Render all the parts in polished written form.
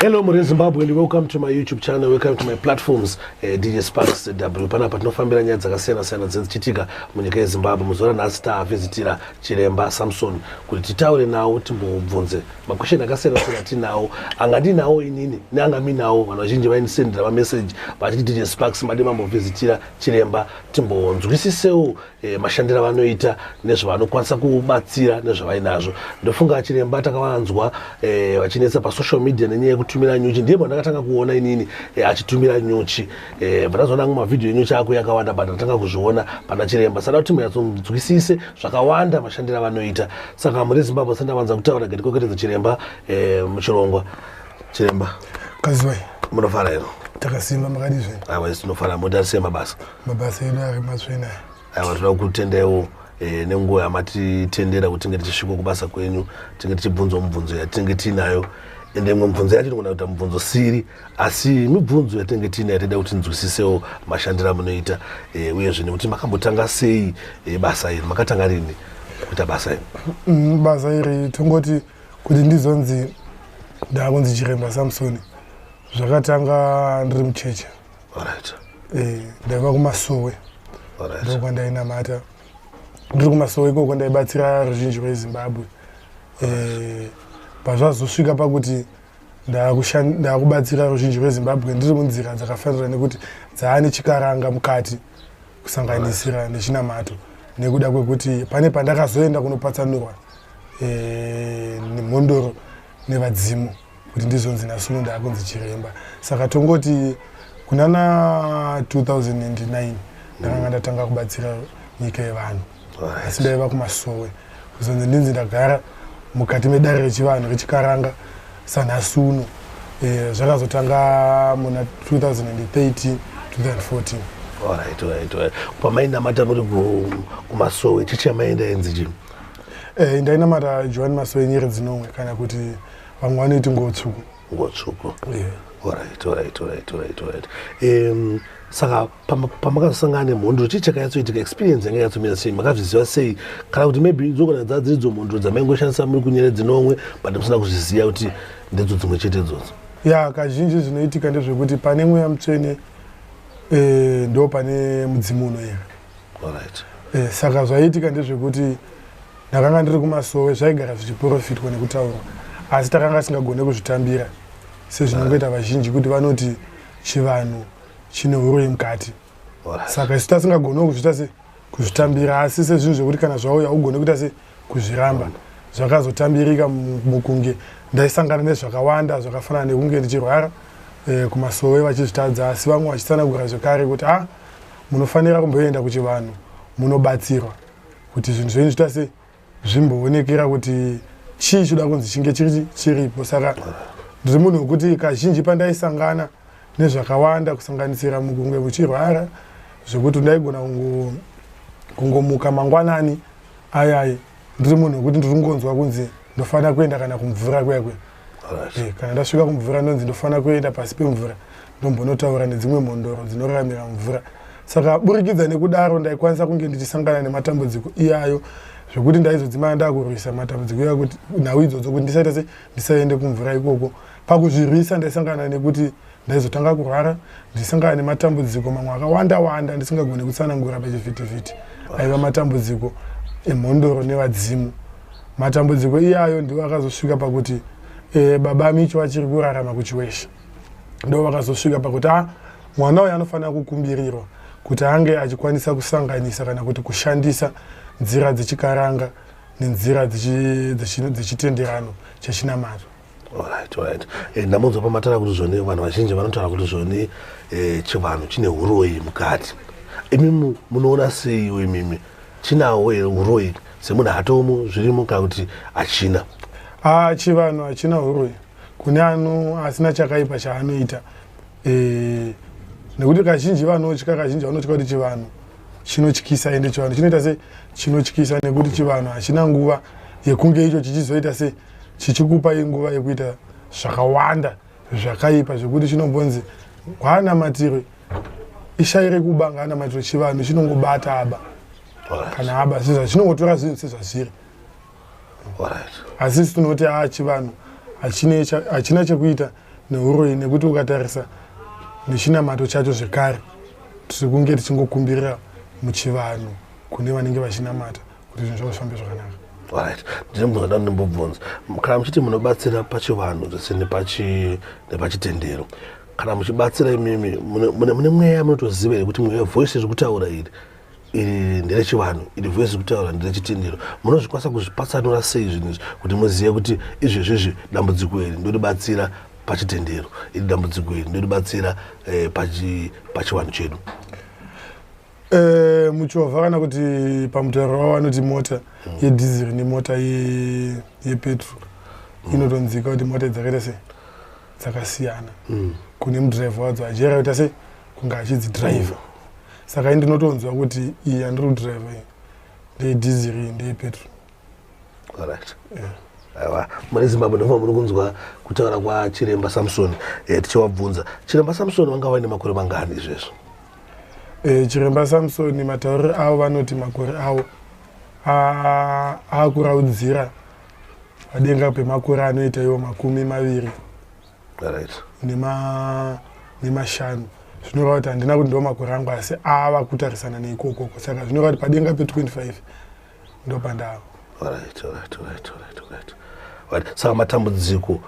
Hello muri Zimbabwe and welcome to my YouTube channel, welcome to my platforms, DJ Sparks W. Panapa tinofambira nyaya dzakasiyana siyana dzichiitika munyika yeZimbabwe. Muzuva ranhasi tavhizitira Chiremba Samson kuti titaure nawo, timbobvunze makwesheni akasiyana siyana tinawo, anga ndinawo inini neanga minawo. Vanhu vazhinji vaindisendera mameseji vachiti, "DJ Sparks, madi mambovhizitira Chiremba timbonzwisisewo mashandiro avanoita nezvavanokwanisa kubatsira nezvavainazvo." Ndofunga Chiremba takavanzwa vachinetsa pasocial media nenyaya yekutumira nyuchi. Ndiye ndakatanga kuona inini achitumira nyuchi. Pandazoona amwe mavhidhiyo enyuchi ako yakawanda, but ndatanga kuzviona pana Chiremba. Saka kuti timbonyatsonzwisise zvakawanda mashandiro avanoita. Saka muri Zimbabwe, sandavanza kutaura, gatikokeredza Chiremba muchirongwa. Chiremba. Kaziwai. Munofara here? Takasimba, makadi zvenyu? Aiwa, isi tinofara. Motarisei mabasa? Mabasa edu ari matsvene aya. Aiwa, toda kutendaiwo nenguva yamatitendera kuti tinge tichisvika kubasa kwenyu, tinge tichibvunzawo mibvunzo yatinenge tiinayo. Ende imwe mibvunzo yacho tinogona kuita mibvunzo siri, asi mibvunzo yatinenge tiinayo toda kuti tinzwisisewo mashandiro amunoita, uyezve nekuti makambotanga sei basa iri. Makatanga rini kuita basa iri? Basa iri, tongoti kuti ndizonzi ndaakunzi Chiremba Samsoni, zvakatanga ndiri mucheche. Ndaiva kumasowe. Ndokwandainamata ndiri kumasowe ikoko. Ndaibatsira ruzhinji rweZimbabwe. Pazvazosvika pakuti ndaakubatsira ruzhinji rweZimbabwe ndiri munzira dzakafanira, nekuti dzaane chikaranga mukati, kusanganisira nechinamato, nekuda kwekuti pane pandakazoenda kunopatsanurwa nemhondoro nevadzimu kuti ndizonzi nasuno ndaakunzi Chiremba. Saka tongoti kunana 2009 ndakanga ndatanga kubatsira nyika yevanhu, asi ndaiva kumasowe. Kuzonzi ndinzi ndagara mukati medare rechivanhu rechikaranga sanhasi uno, zvakazotanga muna 2013, 2014. Alright. Pamainamata muri kumasowe, chechi yamaenda yenzi chii? Ndainamata John Masowe Nyeredzi Nomwe, kana kuti vamwe vanoiti Nguo Tsvuku. Nguo Tsvuku. Alright. Saka pamakazosangana nemhondoro, chii chakanyatsoitika? Experience yanga yatsomira sei? Makazviziva sei? Kana kuti maybe dzogona dzaa dziridzo mhondoro dzamaingoshandisa muri kuNyeredzi Nomwe, but musina kuzviziva kuti ndedzo dzimwe chete idzodzo? Ya, kazhinji zvinoitika ndezvekuti pane mweya mutsvene, ndo pane mudzimu unoyera. Saka zvaiitika ndezvekuti ndakanga ndiri kumasowe, zvaigara zvichiprofitwa nekutaurwa, asi takanga tisingagone kuzvitambira sezvinongoita vazhinji kuti vanoti chivanhu chine uroyi mukati. Saka isu tasingagonewo kuzviita se kuzvitambira, asi sezvinhu zvekuti kana zvauya ugone kuita se kuzviramba. Zvakazotambirika mukunge ndaisangana nezvakawanda zvakafanana nekunge ndichirwara, kumasowe vachizvitadza, asi vamwe vachitsanangura zvekare kuti a munofanira kumboenda kuchivanhu munobatsirwa kuti zvinhu zvenyu zviita se zvimboonekera kuti chii choda kunzi chinge chiri chiripo. Saka ndiri munhu wekuti kazhinji pandaisangana nezvakawanda, kusanganisira mukunge muchirwara, zvekuti ndaigona kungomuka mangwanani ayayi, ndiri munhu wekuti ndiri kungonzwa kunzi ndofanira kuenda kana kumvura kuya kuya. Kana ndasvika kumvura, ndonzi ndofanira kuenda pasi pemvura, ndombonotaura nedzimwe mhondoro dzinoraramira mvura. Saka burikidza nekudaro ndaikwanisa kunge ndichisangana nematambudziko iyayo, zvekuti ndaizodzimara ndakurwisa matambudziko iyayo, kuti nhau idzodzo kuti ndisaita se ndisaende kumvura ikoko. Pakuzvirwisa ndaisangana nekuti ndaizotanga kurwara, ndichisangana nematambudziko mamwe akawanda wanda ndisingagoni kutsanangura pachivhitivhiti, aiva matambudziko emhondoro nevadzimu. Matambudziko iyayo ndiwo akazosvika pakuti baba Micho vachiri kurarama kuChiweshe, ndo vakazosvika pakuti a mwana uyu anofanira kukumbirirwa kuti ange achikwanisa kusanganisa kana kuti kushandisa nzira dzechikaranga nenzira dzechitenderano chechinamato. Alright. Ndamunzwa pamatara kuti zvoni vanhu vazhinji vanotaura kuti zvoni chivanhu chine uroyi mukati. Imimi munoona seiwo? Imimi chinawo here uroyi, semunhu atomo zvirimo, kana kuti hachina? Ah, chivanhu hachina uroyi kune ano asina chakaipa chaanoita, nekuti kazhinji vanotya kuti chivanhu chinotyisa. Ende chivanhu chinoita se chinotyisa nekuti chivanhu hachina nguva yekunge icho chichizoita se chichikupai nguva yekuita zvakawanda zvakaipa, zvekuti chinombonzi ngaanamatirwe, ishayire kuba, ngaanamatirwe. Chivanhu chinongobata aba kana aba sezva chinongotora zvinhu sezvazviri. Asi isu tinoti a chivanhu hachina chekuita. neuroyi nekuti ukatarisa nechinamato chacho zvekare tiri kunge tichingokumbirira muchivanhu kune vanenge vachinamata kuti zvinhu zvavo zvifambe zvakanaka. Right, ndine mubvunzo nda ndimbobvunza. Kana muchiti munobatsira pachivanhu zvese nepachitendero, kana muchibatsira imimi mune mweya munotoziva here kuti mweya voice iri kutaura iri iri nderechivanhu, iri voice iri kutaura nderechitendero? Munozvikwanisa kuzvipatsanura sei zvinhu izvi kuti muzive kuti izvezvi izvi dambudziko iri ndoribatsira pachitendero, iri dambudziko iri ndoribatsira pachivanhu chedu? Muchovha kana kuti pamutauro wavo vanoti mota yedhiziri nemota yepetro inotonzika kuti mota dzakaita sei dzakasiyana. Kune mudhiraivha wadzo achiera kuita sei kunge achidzidhiraivha. Saka ini ndinotonzwa kuti iyi yandiri kudhiraivha iyi ndeyedhiziri, iyi ndeyepetro. Alright. Aiwa, mune Zimbabwe ndofamba muri kunzwa kutaura kwaChiremba Samson. Tichivabvunza, Chiremba Samson vanga vaine makore mangani izvezvo? Chiremba Samson matauriro avo vanoti makore avo akuraudzira padenga pemakore anoita iwo 25 nemashanu. Zvinoreva kuti handina kuti ndo makore angu, asi ava kutarisana neikokoko, saka zvinoreva kuti padenga pe25 ndopandava. Alright. Saka matambudziko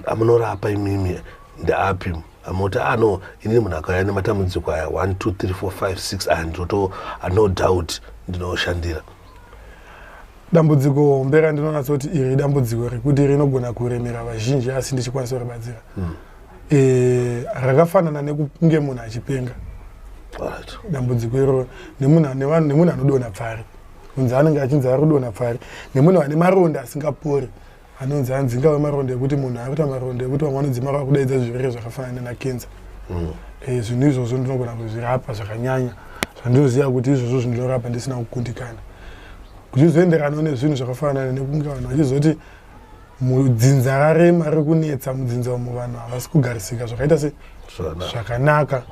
amunorapa imimi ndeapi? Amunoti ano inini munhu akauya nematambudziko aya 1 2 3 4 5 6 aya ndinoto no doubt ndinoshandira. Dambudziko hombe randinonatsa kuti iri dambudziko rekuti rinogona kuremera vazhinji asi ndichikwanisa kuribatsira, rakafanana nekunge munhu achipenga. Dambudziko iroro nemunhu nemunhu anodonha pfari, kunzi anenge achinzi ari kudonha pfari, nemunhu ane maronda asingapori, anonzi anzi ingave maronda ekuti munhu ari kuita maronda ekuti vamwe vanodzima vakudaidza zvirwere zvakafanana nakenza. Zvinhu izvozvo ndinogona kuzvirapa zvakanyanya, zvandinoziva kuti izvozvo zvindinorapa ndisina kukundikana, kuchizoenderanawo nezvinhu zvakafanana nekunge vanhu vachizoti mudzinza rarema, riri kunetsa mudzinza umu, vanhu havasi kugarisika zvakaita se zvakanaka.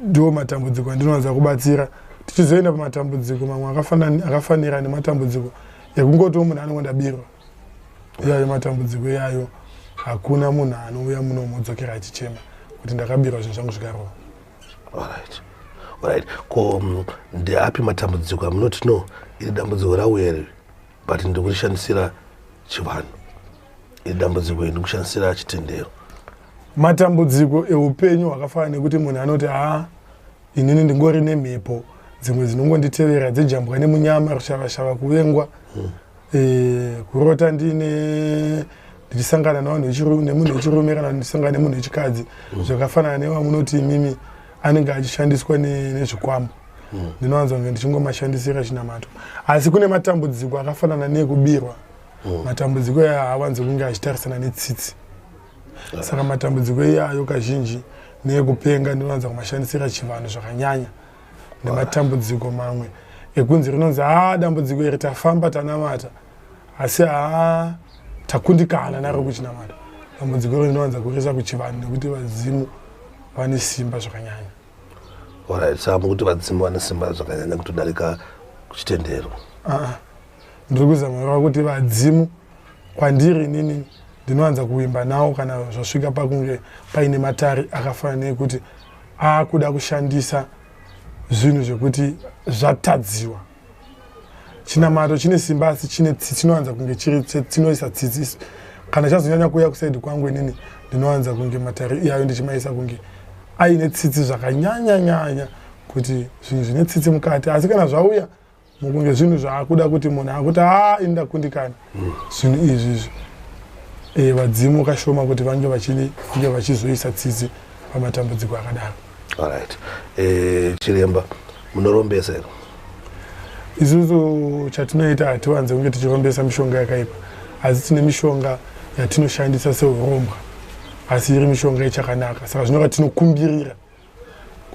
Ndo matambudziko andinowanza kubatsira. Tichizoenda pamatambudziko mamwe akafanira nematambudziko ekungotiwo munhu anongondabirwa, iyayo matambudziko iyayo hakuna munhu anouya munomudzokera achichema kuti ndakabirwa zvinhu zvangu zvikarova. Alright, ko ndeapi matambudziko amunoti no, iri dambudziko rauya iri but ndikurishandisira chivanhu, iri dambudziko iri ndikushandisira chitendero? Matambudziko eupenyu hwakafanana nekuti munhu anoti haa, inini ndingori nemhepo dzimwe dzinongonditevera dzejambwa nemunyama, rushavashava, kuvengwa, kurota ndine ndichisangana nevanhu nemunhu wechirume kana ndichisangana nemunhu wechikadzi, zvakafanana nevamunoti imimi anenge achishandiswa nezvikwambo. Ndinowanza kunge ndichingomashandisira chinamato. Asi kune matambudziko akafanana neekubirwa. Matambudziko aya haawanzi kunge achitarisana netsitsi, saka matambudziko iyayo kazhinji neekupenga ndinowanza kumashandisira chivanhu zvakanyanya, nematambudziko mamwe ekunzi rinonzi haa, dambudziko iri tafamba tanamata asi haa, takundikana naro kuchinamata. Dambudziko iro ndinowanza kurisa kuchivanhu nekuti vadzimu vane simba zvakanyanya. Alright, saka mukuti vadzimu vane simba zvakanyanya kutodarika kuchitendero? Aa, ndiri kuzama kureva kuti vadzimu kwandiri inini ndinowanza kuvimba nawo kana zvasvika pakunge paine matare akafanana nekuti aakuda kushandisa zvinhu zvekuti zvatadziwa. Chinamato chine simba asi chine tsitsi, chinowanza kunge chiri chinoisa tsitsi. Kana chazonyanya kuuya kusaidi kwangu inini, ndinowanza kunge matare iyayo ndichimaisa kunge aine tsitsi zvakanyanya nyanya, kuti zvinhu zvine tsitsi mukati. Asi kana zvauya mukunge zvinhu zvaakuda kuti munhu akuti haa, ini ndakundikana, zvinhu izvi izvi, vadzimu kashoma kuti vange vange vachizoisa tsitsi pamatambudziko akadaro. Alright, chiremba, munorombesa here? Isusu chatinoita hatiwanze kunge tichirombesa mishonga yakaipa, asi tine mishonga yatinoshandisa seurombwa, asi iri mishonga yechakanaka. Saka zvinova tinokumbirira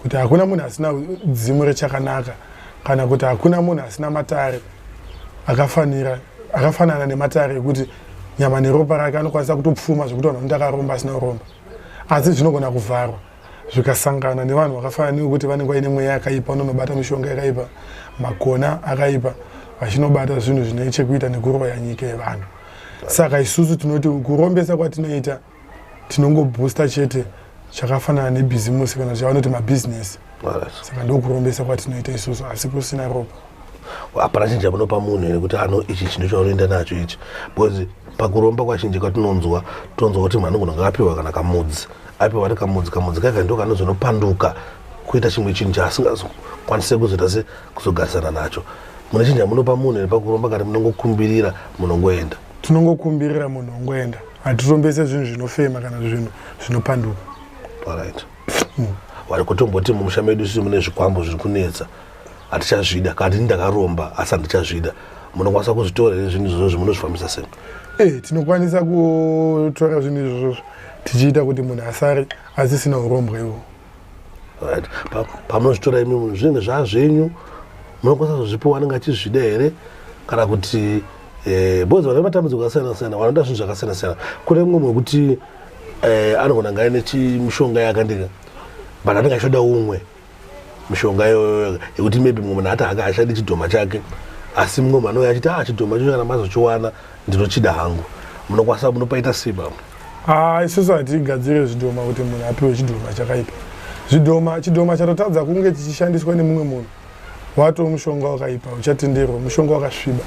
kuti hakuna munhu asina dzimu rechakanaka, kana kuti hakuna munhu asina matare akafanira akafanana nematare ekuti nyama neropa rake anokwanisa kutopfuma zvekuti vanhu vanoti akaromba asina kuromba. Asi zvinogona kuvharwa zvikasangana nevanhu vakafanana nekuti vanenge vaine mweya yakaipa, vanonobata mishonga yakaipa, makona akaipa, vachinobata zvinhu zvine chekuita nekuroya nyika yevanhu. Saka isusu tinoti kurombesa kwatinoita Tinongoboosta chete chakafanana nebhizimusi kana chavanoti mabhizinesi. Saka ndokurombesa kwatinoita isusu, asi kusina ropa. Hapana chinhu chamunopa munhu here kuti ano ichi chinhu chaunoenda nacho ichi? Because pakuromba kwazhinji kwatinonzwa, tonzwa kuti munhu anogona kunge apiwa kana kamudzi, apiwa ari kamudzi, kamudzi kaka ndo kanozonopanduka kuita chimwe chinhu chaasingazokwanise kuzoita se kuzogarisana nacho. Mune chinhu chamunopa munhu here pakuromba, kana munongokumbirira munongoenda? Tinongokumbirira munhu ongoenda. Hatirombese zvinhu zvinofema kana zvinhu zvinopanduka. Alright. Vari kutomboti mumusha medu isusu mune zvikwambo zviri kunetsa, hatichazvida, kana tini ndakaromba asi handichazvida, munokwanisa kuzvitora here zvinhu izvozvo? Munozvifambisa sei? Tinokwanisa kutora zvinhu izvozvo tichiita kuti munhu asare asisina urombwa iwowo. Right. Pamunozvitora imi munhu zvinenge zvazvenyu, munokwanisa kuzvipiwa anenge achizvida here, kana kuti because vane matambudziko akasiyana siyana vanoda zvinhu zvakasiyana siyana. Kune mumwe wekuti anogona kunge aine chimishonga yakandika, but anenge achitoda umwe mishonga iyoyo yekuti maybe mumwe munhu ati hake achadi chidhoma chake, asi mumwe munhu anouya achiti, ah, chidhoma chacho kana mazochiwana ndinochida hangu. Munokwanisa, munopaita sei pamwe? Ah, isusu hatigadzire zvidhoma kuti munhu apiwe chidhoma chakaipa. Zvidhoma, chidhoma chatotadza kunge chichishandiswa nemumwe munhu watoo mushonga wakaipa, uchatenderwa mushonga wakasviba.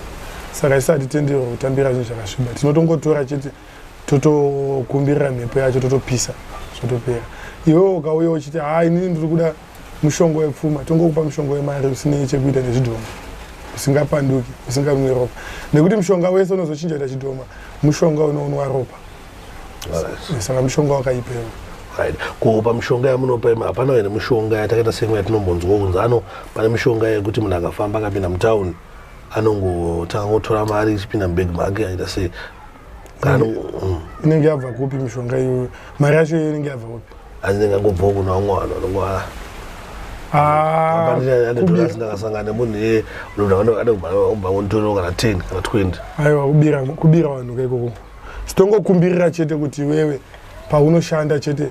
Saka isu hatitenderwa kutambira zvinhu zvakasviba. Tinotongotora chete, totokumbirira mhepo yacho, totopisa, zvotopera. Iwewe ukauya uchiti, ha, inini ndiri kuda mushonga wepfuma, tongokupa mushonga wemari usinei chekuita nezvidhoma, usingapanduki, usinganwi ropa, nekuti mushonga wese unozochinja kuita chidhoma mushonga unoonwa ropa. Saka mushonga wakaipa iwo. Right. Ko pamishonga yamunopa imi, hapana here mishonga yatakaita semwe yatinombonzwa kunzi ano pane mishonga yekuti munhu akafamba akapinda mutauni anongotanga kutora mari ichipinda mubhegi make, aita sei kana Inenge yabva kupi mishonga iyoyo? Mari yacho iyoyo inenge yabva kupi? Anenge angobvawo kuna vamwe vanhu vanongo Ah, andedolasi, ndakasangana nemunhu iye adekubva ngonditorero kana 10 kana 20. Aiwa, kubira, kubira vanhu kaikoko. Sitongokumbirira chete kuti iwewe paunoshanda chete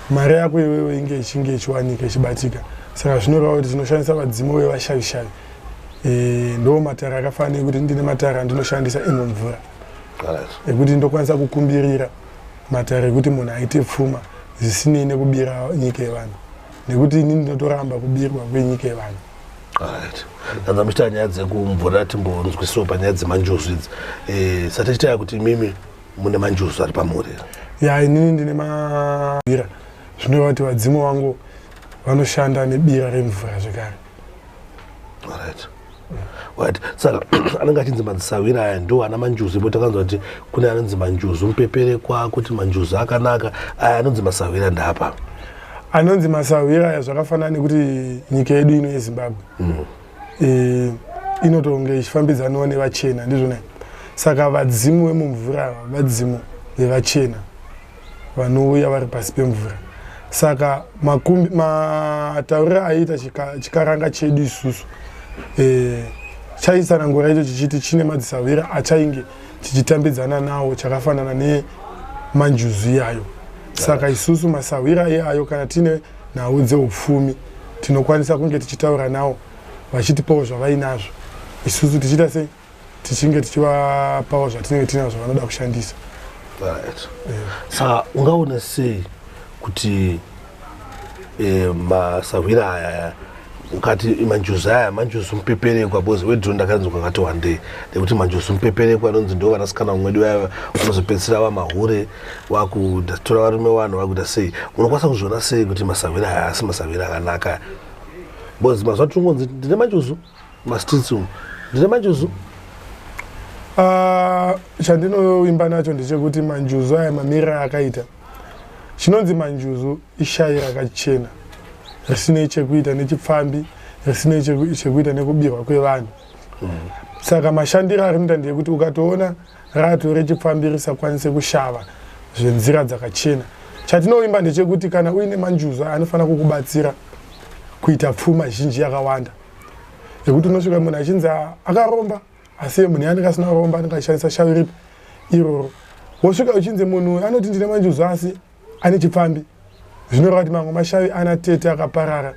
mari yako iwewe inge ichinge ichiwanika, ichibatika. Saka zvinoreva kuti tinoshandisa vadzimu vevashavishavi. Ndo matare akafanira nekuti ndine matare andinoshandisa emumvura ekuti ndokwanisa kukumbirira matare ekuti munhu aite pfuma zvisinei nekubira nyika yevanhu, nekuti ini ndinotoramba kubirwa kwenyika yevanhu. Alright. Kanza muchita nyaya dzekumvura, timbonzwisiwo panyaya dzemanjuzu idzi. Sati tichitaya kuti imimi mune manjuzu ari pamuri. Ya, inini ndine mabira, zvinoreva kuti vadzimu vangu vanoshanda nebira remvura zvekare. Alright. Right. Saka anenge achinzi madzisawira aya ndo ana manjuzu ipo? Takanzwa kuti kune anonzi manjuzu mupeperekwa, kuti manjuzu akanaka aya anonzi masawira ndapa. Anonzi masahwira aya zvakafanana nekuti nyika yedu ino yeZimbabwe inotonge ichifambidzanawo nevachena, ndizvona? Saka vadzimu vemumvura ava vadzimu vevachena vanouya vari pasi pemvura. Saka makumbi matauriro aiita chikaranga chedu isusu chaitsanangura icho chichiti chine madzisahwira achainge chichitambidzana nawo, chakafanana nemanjuzu iyayo. Saka isusu masahwira iyayo, kana tine nhau dzeupfumi, tinokwanisa kunge tichitaura nawo vachitipawo zvavainazvo, isusu tichiita sei, tichinge tichivapawo zvatinenge tinazvo vanoda kushandisa. Right. Saka ungaona sei kuti masahwira aya, ukati manjuzu aya, manjuzu mupeperekwa? Because wedro ndakanzwa kakati wandei nekuti manjuzu mupeperekwa anonzi ndo vanasikana vamwedu vaya vanozopedzisira vamahure, vakutora varume vanhu, vakuita sei. Unokwanisa kuzviona sei kuti masahwira aya asi masahwira akanaka? Because mazuva tinongonzi ndine manjuzu mastreets umu, ndine manjuzu. Ah, chandinoimba nacho ndechekuti manjuzu aya mamiriro akaita, chinonzi manjuzu ishai rakachena risinei chekuita nechipfambi, risinei chekuita nekubirwa kwevanhu. Saka mashandiro arinoita ndeyekuti ukatoona rato rechipfambi risakwanise kushava zvenzira dzakachena. Chatinoimba ndechekuti kana uine manjuzu aya anofanira kukubatsira kuita pfuma zhinji yakawanda, yekuti unosvika munhu achinzi, "Ah, akaromba," asi iye munhu yaanenge asina kuromba, anenge achishandisa shavi ripi iroro. Wosvika uchinzi munhu uyu anoti ndine manjuzu asi ane chipfambi, zvinoreva kuti mamwe mashavi ana tete akaparara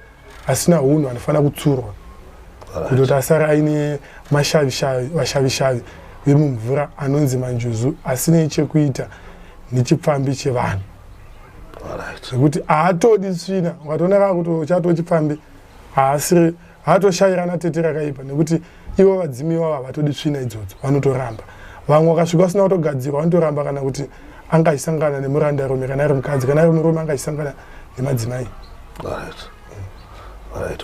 asina hunhu anofanira kutsurwa kutoti asara aine mashavishavi, vashavishavi vemumvura anonzi manjuzu asinei chekuita nechipfambi chevanhu. Zvekuti haatodi tsvina, ukatoona kakuti chatochipfambi haasiri haatoshayirana tete rakaipa, nekuti ivo vadzimu ivavo havatodi tsvina idzodzo, vanotoramba. Vamwe vakasvika vasina kutogadzirwa vanotoramba, kana kuti anga achisangana nemurandarume kana ari mukadzi, kana ari murume anga achisangana nemadzimai.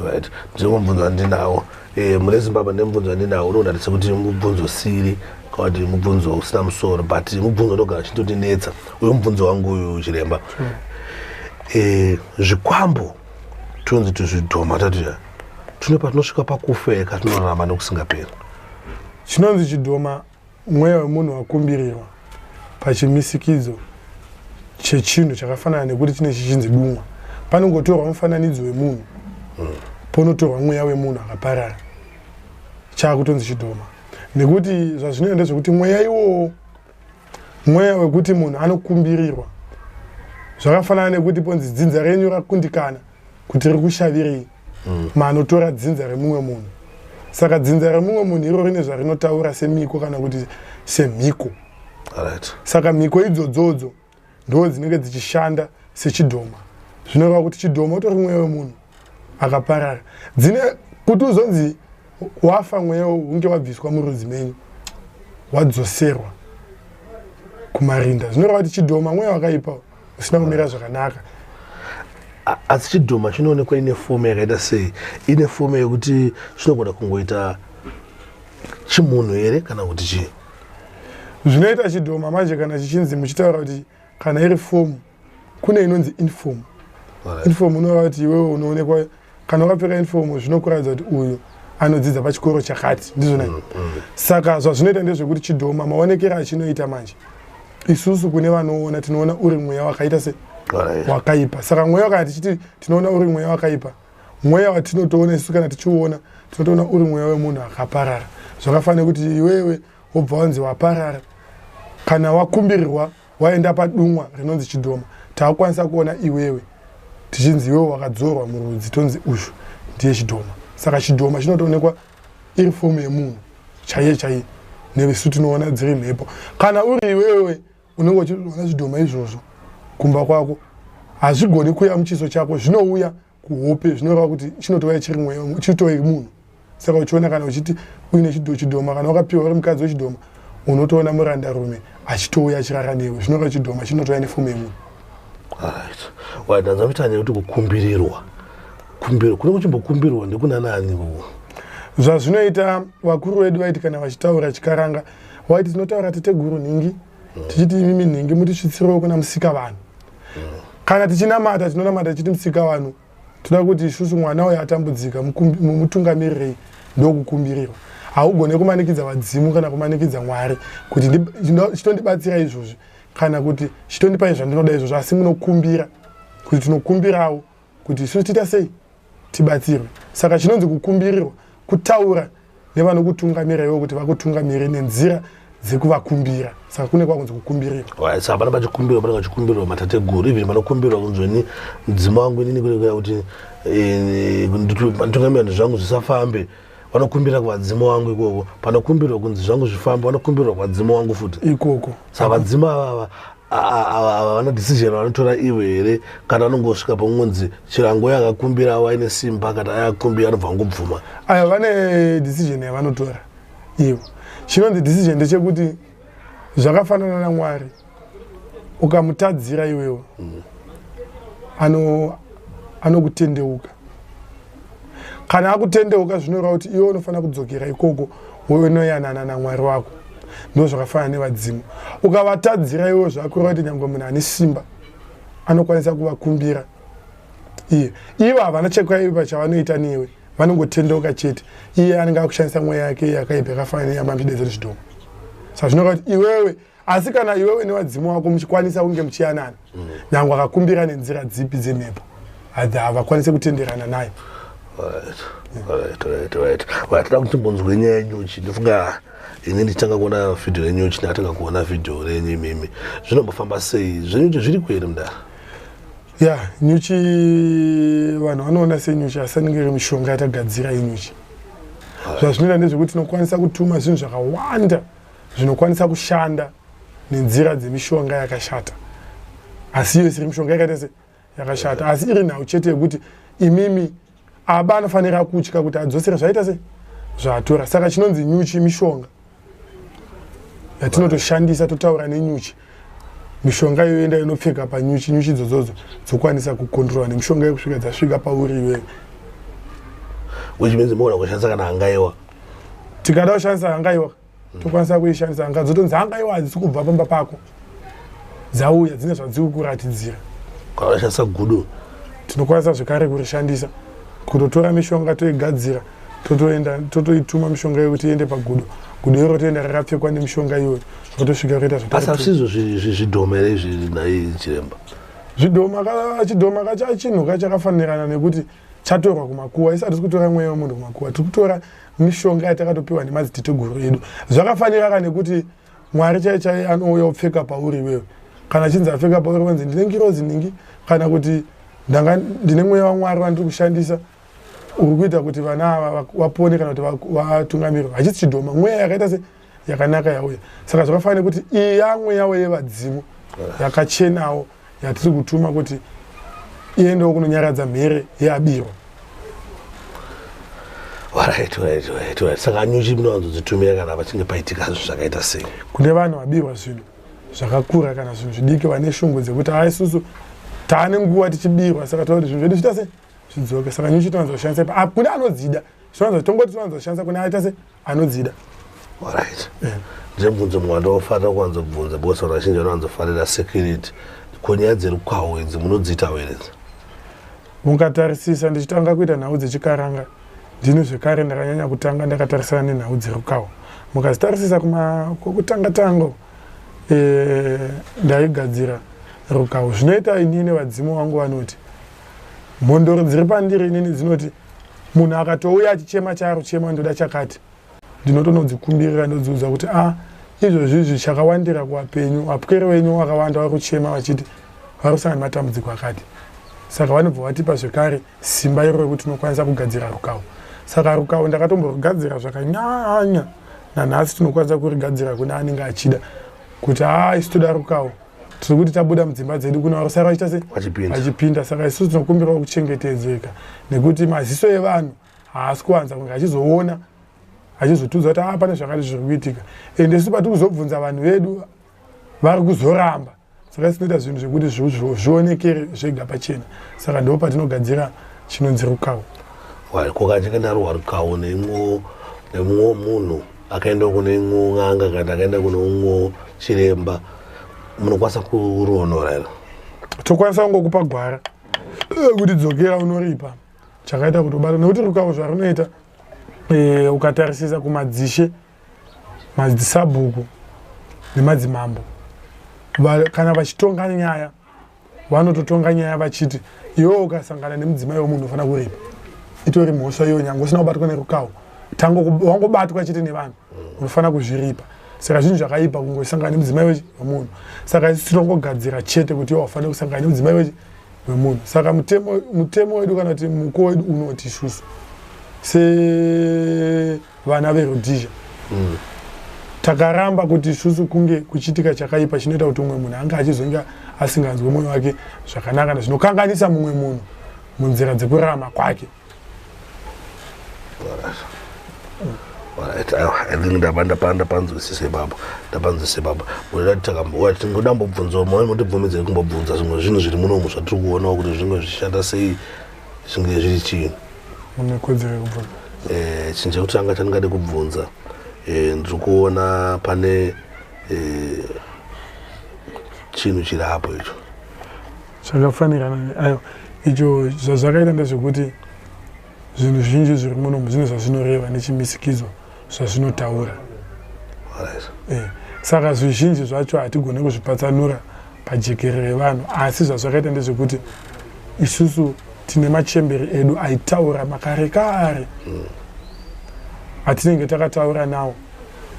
Right, ndine mubvunzo wandinawo mune Zimbabwe. Ndine mubvunzo wandinawo, unoona sekuti mubvunzo siri kana kuti mubvunzo usina musoro, but mubvunzo unogara uchitondinetsa uyu. Mubvunzo wangu uyu, chiremba, zvikwambo tonzi tuzvidhoma tatuya tune patinosvika pakufa katinorarama nekusingaperi? Chinonzi chidhoma mweya wemunhu wakumbirirwa pachimisikidzo chechinhu chakafanana nekuti chine chichinzi dumwa. Panongotorwa mufananidzo wemunhu, ponotorwa mweya wemunhu akaparara, chaakutonzi chidhoma. Nekuti zvazvinoita ndezvekuti mweya iwowo mweya wekuti munhu anokumbirirwa. Zvakafanana nekuti ponzi dzinza renyu rakundikana kuti riri kushavirei, manotora dzinza remumwe munhu. Saka dzinza remumwe munhu iro rine zvarinotaura semiko kana kuti semhiko. Saka mhiko idzodzodzo ndo dzinenge dzichishanda sechidhoma. Zvinoreva kuti chidhoma utori mweya wemunhu akaparara. Dzine kuti uzonzi wafa, mweya hunge wabviswa murudzi menyu, wadzoserwa kumarinda. Zvinoreva kuti chidhoma mweya wakaipa usina kumira zvakanaka. Asi chidhoma chinoonekwa ine form yakaita sei? Ine form yekuti chinogona kungoita chimunhu here kana kuti chii? Zvinoita chidhoma manje, kana chichinzi muchitaura kuti kana iri form, kune inonzi uniform. Uniform unoreva kuti iwewe unoonekwa kana wakapfeka uniform, zvinokuratidza kuti uyu anodzidza pachikoro chakati, ndizvona? Saka zvazvinoita ndezvekuti chidhoma maonekero achinoita manje, isusu kune vanoona tinoona uri mweya wakaita se wakaipa. Saka mweya kana tichiti tinoona uri mweya wakaipa, mweya watinotoona isusu kana tichiuona, tinotoona uri mweya wemunhu akaparara. Zvakafanira kuti iwewe wobva wanzi waparara, kana wakumbirirwa waenda padumwa rinonzi chidhoma, taakwanisa kuona iwewe tichinzi iwewe wakadzorwa murudzi, tonzi uyu ndiye chidhoma. Saka chidhoma chinotoonekwa iri form yemunhu chaiye chaiye, nesu tinoona dziri mhepo. Kana uri iwewe unenge uchiona zvidhoma izvozvo kumba kwako, hazvigoni kuuya muchiso chako, zvinouya kuhope. Zvinoreva kuti chinotouya chiri mweya, chitove munhu. Saka uchiona kana uchiti uine chidhoma, kana wakapiwa uri mukadzi wechidhoma, unotoona murandarume achitouya achirara newe. Zvinoreva chidhoma chinotouya neform yemunhu. Alright, wadanza kuita nekuti kukumbirirwa, kumbirwa kune kuchimbokumbirwa ndekuna nani uku? Zvazvinoita, vakuru vedu vaiti kana vachitaura chikaranga, vaiti tinotaura teteguru nhingi, tichiti imimi nhingi mutisvitsirewo kuna musika vanhu. Kana tichinamata, tinonamata tichiti musika vanhu, toda kuti isusu mwana uyo atambudzika, mumutungamirirei. Ndokukumbirirwa. Haugone kumanikidza vadzimu kana kumanikidza Mwari kuti chitondibatsira izvozvi kana kuti chitondipai zvandinoda izvozvo, asi munokumbira kuti tinokumbirawo kuti isusu tiita sei tibatsirwe. Saka chinonzi kukumbirirwa kutaura nevanokutungamira ivo kuti vakutungamire nenzira dzekuvakumbira. Saka kune kwakunzi kukumbirirwa. Saka pana pachikumbirwa, panenge pachikumbirwa matateguru, even panokumbirwa kunzweni mudzima wangu inini kune kuti nditungamira zvangu zvisafambe, vanokumbira kuvadzimu wangu ikoko. Panokumbirwa kunzi zvangu zvifambe, vanokumbirwa kuvadzimu wangu futi ikoko. Saka vadzimu avava ava vana decision vanotora ivo here, kana vanongosvika pakungonzi chirango yakakumbira waine simba, kana ayakumbira anobva angobvuma? Aya vane decision yavanotora ivo. Chinonzi decision ndechekuti zvakafanana naMwari, ukamutadzira iwewo anokutendeuka. Kana akutendeuka, zvinoreva kuti iwe unofanira kudzokera ikoko wonoyanana naMwari wako. Ndo zvakafanana nevadzimu, ukavatadzira iwewo, zvakureva kuti nyange munhu ane simba anokwanisa kuvakumbira iye, ivo havana chekaipa chavanoita newe, vanongotendeuka chete. Iye anenge akushandisa mweya yake yakaipa yakafanana neyamamchidedzero chidhoma. Saka zvinoreva kuti iwewe, asi kana iwewe nevadzimu wako muchikwanisa kunge muchiyanana, nyange akakumbira nenzira dzipi dzemhepo, havakwanisi kutenderana nayo. Right, toda kuti timbonzwe nyaya yenyuchi. Ndofunga ini ndichitanga kuona vhidhio renyuchi, ndakatanga kuona vhidhio renyu imimi. Zvinombofamba sei zvenyuchi? Zviri kuhere, mudara? Ya, nyuchi vanhu vanoona senyuchi, asi anenge iri mishonga yatagadzira yenyuchi. Zvazvinoita ndezvekuti tinokwanisa kutuma zvinhu zvakawanda zvinokwanisa kushanda nenzira dzemishonga yakashata. Asi iyo isiri mishonga yakaita se yakashata, asi iri nhau chete yekuti imimi aba anofanira kutya kuti adzosere zvaita se zvaatora. Saka chinonzi nyuchi mishonga yatinotoshandisa, totaura nenyuchi. Mishonga iyoenda inopfeka panyuchi, nyuchi idzodzodzo dzokwanisa kukondrora nemishonga yekusvika dzasvika pauri iwewe. Which means mogona kushandisa kana hangaiwa. Tikada kushandisa hangaiwa, tokwanisa kuishandisa. Hanga dzotonzi hangaiwa hadzisi kubva pamba pako, dzauya dzine zvadziri kuratidzira. Kana kushandisa gudo? Tinokwanisa zvekare kurishandisa, kutotora mishonga toigadzira, totoenda totoituma mishonga yekuti iende pagudo. Gudo iro toenda rakapfekwa nemishonga iyoyo, rotosvika roita. Asi hazvisizvo zvidhoma here izvi, nhai chiremba? Zvidhoma, chidhoma kacha chinhu ka chakafanirana nekuti chatorwa kumakuwa. Isi hatisi kutora mweya wemunhu kumakuwa, tiri kutora mishonga yatakatopiwa nemadziteteguru edu. Zvakafanira ka nekuti Mwari chai chai anouya opfeka pauri iwewe. Kana chinzi apfeka pauri, wanzi ndine ngirozi ningi, kana kuti ndanga ndine mweya waMwari wandiri kushandisa uri kuita kuti vana ava vapone kana kuti vatungamirwe. Hachisi chidhoma, mweya yakaita se yakanaka yauya. Saka zvakafanira kuti iyi yamweyawo yevadzimu yakachenawo yatiri kutuma kuti iendewo kunonyaradza mhere yeabirwa. Alright. Saka nyuchi munowanzodzitumira kana pachinge paitika zvinhu zvakaita sei? Kune vanhu vabirwa zvinhu zvakakura kana zvinhu zvidiki, vane shungu dzekuti haa, isusu taane nguva tichibirwa, saka toda kuti zvinhu zvedu zviita se zvidzoke. Saka nyuchi tinowanza kushandisa ipa. Ah, kune anodzida tinowanza tongoti tinowanza kushandisa kune aita se anodzida. Alright, ndine mubvunzo mumwe wandofanira kuwanzobvunza because vanhu vazhinji vanowanzofarira security. Ko nyaya dzerukwawo idzi munodziitawo here idzi? Mukatarisisa, ndichitanga kuita nhau dzechikaranga, ndini zvekare ndakanyanya kutanga ndakatarisana nenhau dzerukawo. Mukazitarisisa kwekutanga tango, ndaigadzira rukawo. Zvinoita inini vadzimu vangu vanoti mhondoro dziri pandiri inini dzinoti munhu akatouya achichema chaari kuchema, ndoda chakati, ndinotonodzikumbirira, ndodziudza kuti a izvozvi izvi chakawandira kuvapenyu, vapwere venyu vakawanda vari kuchema vachiti vari kusangana nematambudziko akati. Saka vanobva vatipa zvekare simba iro rekuti tinokwanisa kugadzira rukawo. Saka rukawo ndakatomborugadzira zvakanyanya, nanhasi tinokwanisa kurigadzira kune anenge achida kuti haa, isu toda rukawo, tiri kuti tabuda mudzimba dzedu, kuna varusara vachiita se vachipinda. Saka isusu tinokumbirawo kuchengetedzeka nekuti maziso evanhu haasi kuwanza kunge achizoona achizotiudza kuti a pane zvakati zviri kuitika, ende isu patiri kuzobvunza vanhu vedu vari kuzoramba. Saka isu tinoita zvinhu zvekuti zvionekere zvega pachena. Saka ndo patinogadzira chinonzi rukawo. Ko kachinge ndarohwa rukawo nemumwe munhu akaenda kune imwe n'anga kana akaenda kune umwe chiremba, munokwanisa kuruonora here? Tokwanisa kungokupa gwara kuti dzokera unoripa chakaita kuti ubata, nekuti rukawo zvarunoita, ukatarisisa kumadzishe, madzisabhuku nemadzimambo, kana vachitonga nyaya, vanototonga nyaya vachiti iwewe ukasangana nemudzimai wemunhu unofanira kuripa. Itori mhosva iyo, nyange usina kubatwa nerukawo, wangobatwa chete nevanhu, unofanira kuzviripa. Saka zvinhu zvakaipa kungosangana nemudzimai wemunhu. Saka isu tinongogadzira chete kuti iwe wafanira kusangana nemudzimai wemunhu. Saka mutemo wedu kana kuti muko wedu unoti isusu sevana veRhodesia takaramba kuti isusu kunge kuchiitika chakaipa chinoita kuti umwe munhu ange achizonge asinganzwi mwoyo wake zvakanaka zvinokanganisa mumwe munhu munzira dzekurarama kwake. Alright, I think ndapanzwisise ipapo, ndapanzwisise ipapo. Tingoda mbobvunzawo, motibvumidzei kumbobvunza zvimwe zvinhu zviri munomu zvatiri kuonawo kuti zvinge zvichishanda sei, zvinge zviri chii? Mune kodzero yekubvunza. Chinhu chekutanga chandingade kubvunza, ndiri kuona pane chinhu chiri apo icho. Zvakafanirana, aiwa, icho zvazvakaita ndezvekuti zvinhu zvizhinji zviri munomu zvine zvazvinoreva nechimisikidzo zvazvinotaura. Saka zvizhinji zvacho hatigone kuzvipatsanura pajekerere revanhu, asi zvazvakaita ndezvekuti isusu tine machemberi edu aitaura makare kare atinenge takataura nawo,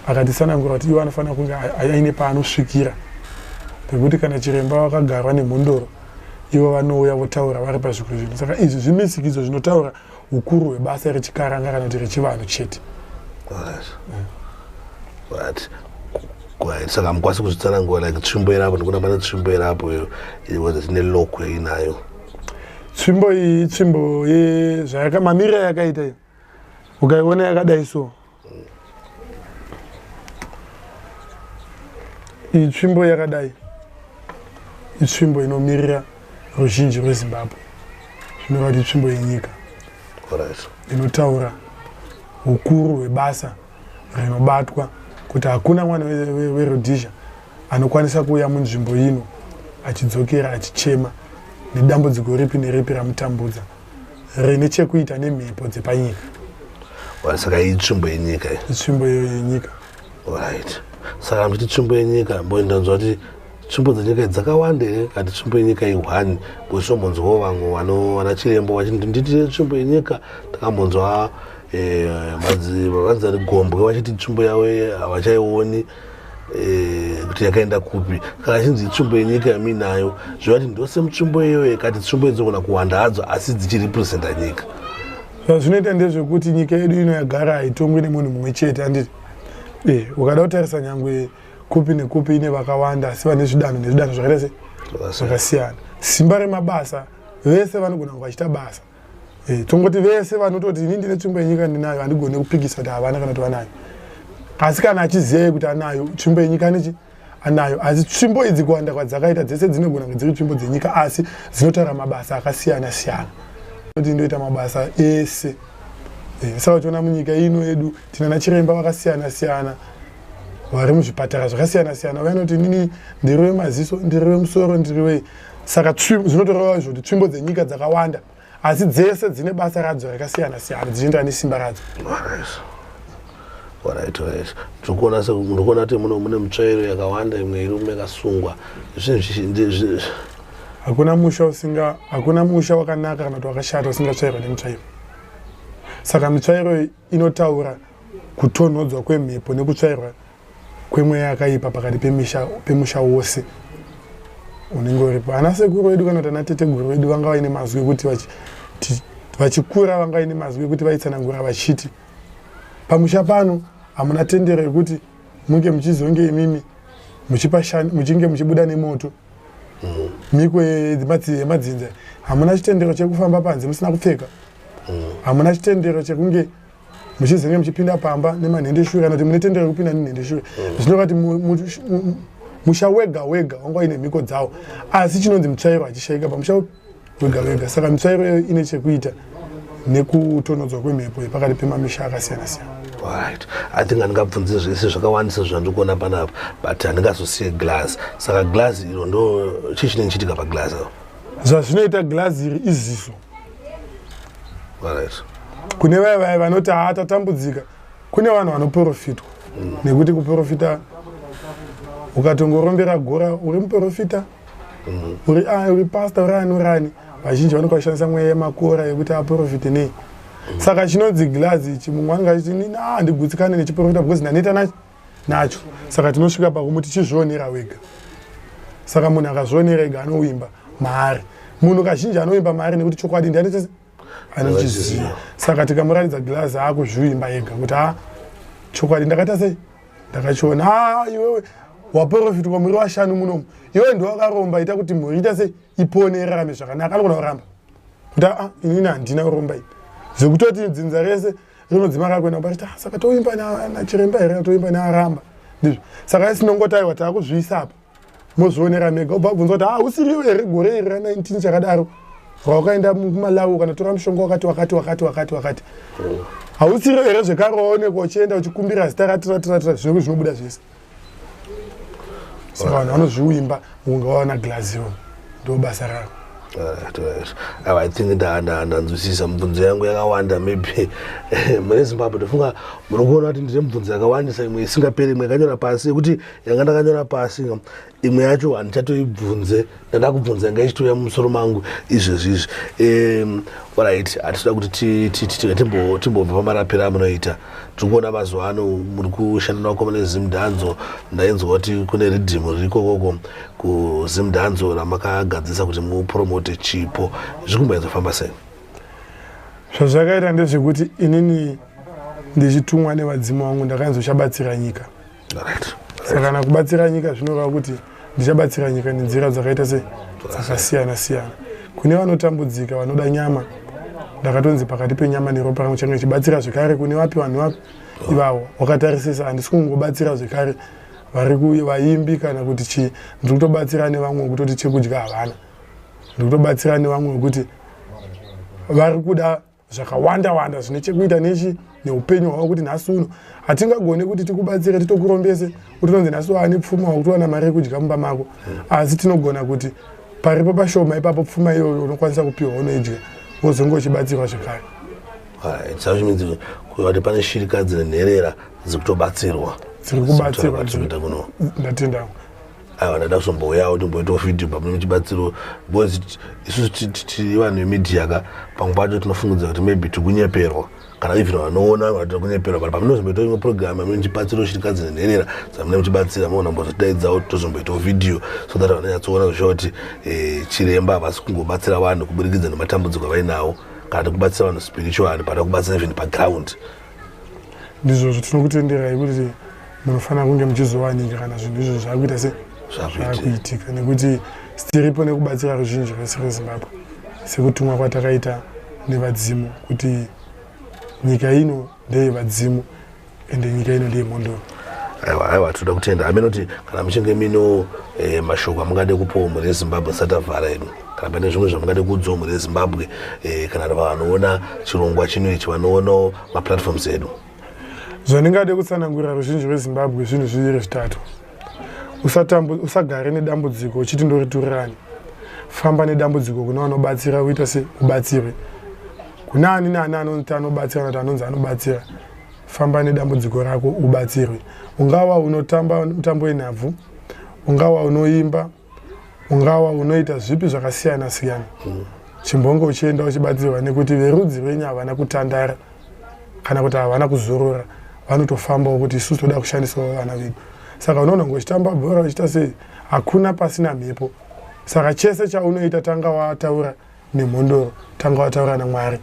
akatisanangura kuti iwo anofanira kunge aine paanosvikira, pekuti kana chiremba wakagarwa nemhondoro, ivo vanouya votaura vari pazviko zvinhu. Saka izvi zvimisikidzo zvinotaura ukuru hwebasa rechikaranga kana kuti rechivanhu chete. Right. Saka hamukwanisi kuzvitsanangura like tsvimbo irapo, ndikuona pane tsvimbo irapo iyo ine lock yainayo. Tsvimbo iyi itsvimbo yezvayaka mamiriro ayakaita iyo, ukaiona yakadai so, iyi tsvimbo yakadai itsvimbo inomirira ruzhinji rweZimbabwe, zvinoreva kuti itsvimbo yenyika inotaura ukuru hwebasa rinobatwa, kuti hakuna mwana weRhodesia anokwanisa kuuya munzvimbo ino achidzokera achichema nedambudziko ripi neripi ramutambudza rine chekuita nemhepo dzepanyika. Saka iyi tsvimbo yenyika? Itsvimbo yenyika. Right, saka muchiti tsvimbo yenyika, mbondanzwa kuti tsvimbo dzenyika dzakawanda here kati tsvimbo yenyika i1? Because tombonzwawo vamwe vana chirembo vachiti nditire tsvimbo yenyika. Takambonzwa vanzari Gombwe vachiti tsvimbo yavo havachaioni kuti yakaenda kupi. Kana chinzi tsvimbo yenyika yamuinayo, zvivati ndose mutsvimbo iyoyo kati tsvimbo idzogona kuwanda hadzo asi dzichirepresenta nyika? Zvazvinoita ndezvekuti nyika yedu ino yagara haitongwi nemunhu mumwe chete, handiti? Ukada kutarisa nyangwe kupi nekupi ine vakawanda, asi vane zvidanho nezvidanho zvakaita se zvakasiyana. Simba remabasa, vese vanogona kunge vachiita basa. Tongoti vese vanototi ini ndine tsvimbo yenyika ndinayo, handigoni kupikisa kuti havana kana kuti vanayo, asi kana achiziva kuti anayo tsvimbo yenyika nechi anayo. Asi tsvimbo idzi kuwanda kwadzakaita dzese dzinogona kunge dziri tsvimbo dzenyika, asi dzinotaura mabasa akasiyana siyana, kuti ndoita mabasa ese. Saka uchiona munyika ino yedu tina nachiremba vakasiyana siyana vari muzvipatara zvakasiyana siyana, vanoti inini ndiri wemaziso, ndiri wemusoro, ndiri wei. Saka zvinotoreva izvo kuti tsvimbo dzenyika dzakawanda, asi dzese dzine basa radzo rakasiyana siyana dzichienderana nesimba radzo. Alright, ndikuona ndikuona kuti muno mune mutsvairo yakawanda, imwe iri yakasungwa, zvinhu. Hakuna musha usinga, hakuna musha wakanaka kana kuti wakashata usingatsvairwa nemutsvairo. Saka mitsvairo iyi inotaura kutonhodzwa kwemhepo nekutsvairwa kwemweya yakaipa pakati pemisha, pemusha wose unenge uripo. Ana sekuru vedu kana kuti ana teteguru vedu vanga vaine mazwi ekuti vachikura vanga vaine mazwi ekuti vaitsanangura vachiti pamusha pano hamuna tendero yekuti munge muchizonge imimi muchinge muchibuda nemoto miko yemadzinza, hamuna chitendero chekufamba panze musina kupfeka, hamuna chitendero chekunge muchizenge muchipinda pamba nemanhendeshure, kana kuti mune tendero yekupinda nenhendeshure. Zvinoreva kuti musha wega wega wanga uine mhiko dzawo, asi chinonzi mutsvairo hachishaika pamusha wega wega. Saka mitsvairo iyoyo ine chekuita nekutonodzwa kwemhepo yepakati pemamisha akasiyana siyana. Right, I think handingabvunzi zvese zvakawandisa zvandiri kuona panapa, but handingazosiye glass. Saka glass iro ndo chii chinenge chiitika paglass iro? Zvazvinoita, glass iri iziso. Kune vaya vaya vanoti haa tatambudzika, kune vanhu vanoprofitwa nekuti kuprofita ukatongorombera gora uri muprofita, uri uri pastor, uri ani, uri ani, vazhinji vanenge vachishandisa mweya yemakora yekuti aprofite nei. Saka chinonzi glass ichi, mumwe anenge achiti nini handigutsikane nechiprofita because ndaneta nacho. Saka tinosvika pakumuti chizvionera wega. Saka munhu akazvionera ega anoimba maari. Munhu kazhinji anoimba maari nekuti chokwadi ndiani anochiziva. Saka tikamuratidza glass akuzviimba ega kuti a chokwadi ndakaita sei, ndakachiona. A iwewe waprofitwa muri washanu munomu, iwewe ndiwakaromba, ita kuti mhuri ita sei, ipone, irarame zvakanaka. Anogona kuramba kuti aa inini handina kuromba ini, zvekutoti dzinza rese rinodzima rakuenda kuba richiti, "Ah, saka toimba nachiremba here, toimba nearamba?" Ndizvo saka isinongoti aiwa, taakuzviisa apa, mozvionera mega. Ubva abvunza kuti ah usiriwo here gore iri ra19 chakadaro rawakaenda kuMalawi ukanotora mushonga wakati wakati wakati wakati wakati, hausiriwo here zvekare waonekwa uchienda uchikumbira zita rati rati rati rati? Zvinenge zvinobuda zvese. Saka vanhu vanozviwimba unga waona glass iro, ndo basa raro. Alright. Aiwa, I think ndanzwisisa. Mibvunzo yangu yakawanda. Maybe mune Zimbabwe ndofunga muri kuona kuti ndine mibvunzo yakawandisa, imwe isingaperi, imwe yakanyora pasi yekuti yanga ndakanyora pasi, imwe yacho handichatoibvunze, ndanda kubvunza yanga ichitouya mumusoro mangu izvezvi izvi. Alright, hatitoda kuti timbobva pamarapiro amunoita. Tiri kuona mazuva ano muri kushanda nevakomana veZimdancehall. Ndainzwa kuti kune riddim riri ikokoko kuZimdancehall ramakagadzisa kuti mupromote chipo. Zviri kumboenza sei? Zvazvakaita ndezvekuti inini ndichitumwa nevadzimu vangu ndakanzi uchabatsira nyika. Saka kana kubatsira nyika zvinoreva kuti ndichabatsira nyika nenzira dzakaita se dzakasiyana siyana. Kune vanotambudzika vanoda nyama, ndakatonzi pakati penyama neropa rangu change chibatsira zvekare kune vapi vanhu vapi ivavo. Wakatarisisa, handisi kungobatsira zvekare vari vaimbi kana kuti chii, ndiri kutobatsira nevamwe vekutoti chekudya havana, ndiri kutobatsira nevamwe vekuti vari kuda zvakawanda wanda zvine chekuita nechi neupenyu hwavo, kuti nhasi uno hatingagoni kuti tikubatsire titokurombese kuti tonzi nhasi waane pfuma wakutowana mari yekudya mumba mako, asi tinogona kuti paripo pashoma ipapo pfuma iyoyo unokwanisa kupiwa unoidya wozonge uchibatsirwa zvekare. Saka kuti pane shirikadzi nenherera dzikutobatsirwa? Dziri kubatsirwa. Kuita kuno. Ndatenda. Aiwa, ndada kuzombouyawo timboitawo vhidhiyo pamune muchibatsiro, because isusu tiri vanhu vemedia ka, pamwe pacho tinofungidzira kuti maybe tikunyeperwa, kana even vanoona vatiri kunyeperwa, but pamunozomboitawo imwe program yamune muchibatsiro shirikadzi nenherera dzamune muchibatsira, muona mbozotidaidzawo tozomboitawo vhidhiyo so that vanonyatsoona zvisha kuti chiremba havasi kungobatsira vanhu kuburikidza nematambudziko avainawo kana kubatsira vanhu spiritually, but kubatsira even paground. Ndizvozvo, tinokutenderai kuti munofanira kunge muchizowanika kana zvinhu izvo zvakuita se zvakuitika, nekuti tiripo nekubatsira ruzhinji rwese rweZimbabwe sekutumwa kwatakaita nevadzimu kuti nyika ino ndeyevadzimu ende nyika ino ndeyemhondoro. Aiwa, aiwa, tinoda kutenda. Amenoti kana muchinge mino mashoko amungade kupawo mhuri yeZimbabwe tisati tavhara edu, kana pane zvimwe zvamungade kuudzawo mhuri yeZimbabwe, kana vanoona chirongwa chino ichi, vanoonawo maplatforms edu. Zvandingade kutsanangurira ruzhinji rweZimbabwe zvinhu zviviri zvitatu. Usagare nedambudziko uchiti ndoriturirani. Famba nedambudziko kune vanobatsira, uita se ubatsirwe. Kuna ani naani anonzi anobatsira kana kuti anonzi anobatsira, famba nedambudziko rako ubatsirwe. Ungava unotamba mutambo wenhabvu, ungava unoimba, ungava unoita zvipi zvakasiyana siyana, chimbonge uchienda uchibatsirwa, nekuti verudzi rwenyu havana kutandara kana kuti havana kuzorora, vanotofambawo kuti isusu toda kushandisawo vana vedu. Saka unoona ngo uchitamba bhora, uchiita sei, hakuna pasina mhepo. Saka chese chaunoita, tanga wataura nemhondoro, tanga wataura naMwari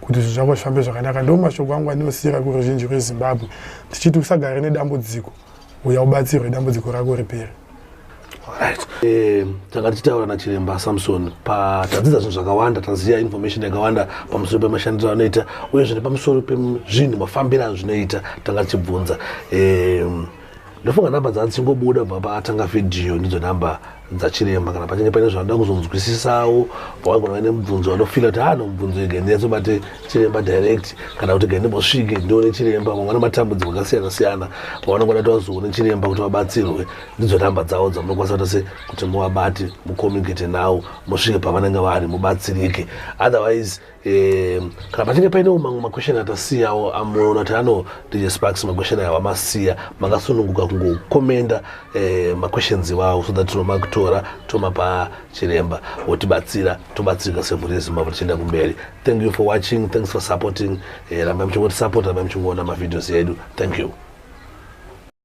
kuti zvinhu zvako zvifambe zvakanaka. Ndo mashoko angu andinosiyira kuruzhinji rweZimbabwe ndichiti usagare nedambudziko, uya ubatsirwe, dambudziko rako ripere. Right, tanga tichitaura nachiremba Samson. Tadzidza zvinhu zvakawanda, taziva information yakawanda pamusoro pemashandiro anoita uyezve nepamusoro pezvinhu mafambiro azvinoita. Tanga tichibvunza, ndofunga nhamba dzadzingobuda kubva paatanga vhidhiyo ndidzo nhamba dzachiremba. Kana pachinge paine zvanoda kuzonzwisisawo, pawagona vaine mubvunzo, vanofila kuti ano mubvunzo ega ndinyatsobate chiremba direct, kana kuti gandimbosvike ndione chiremba, vamwe vane matambudziko akasiyana siyana pavanongoda kuti vazoone chiremba kuti vabatsirwe, ndidzo nhamba dzavo dzamunokwanisa kuita se kuti muvabate, mucommunicate navo, musvike pavanenge vari, mubatsirike. Otherwise, kana pachinge painewo mamwe maquestion atasiyawo amunoona kuti ano DJ Sparks maquestion aya wamasiya, makasununguka kungokomenda maquestions iwawo so that tinomakutora tomapa chiremba votibatsira, tobatsirika semhuri yeZimbabwe tichienda kumberi. Thank you for watching, thanks for supporting. Rambai muchingotisapota, rambai muchingoona mavideos edu. Thank you.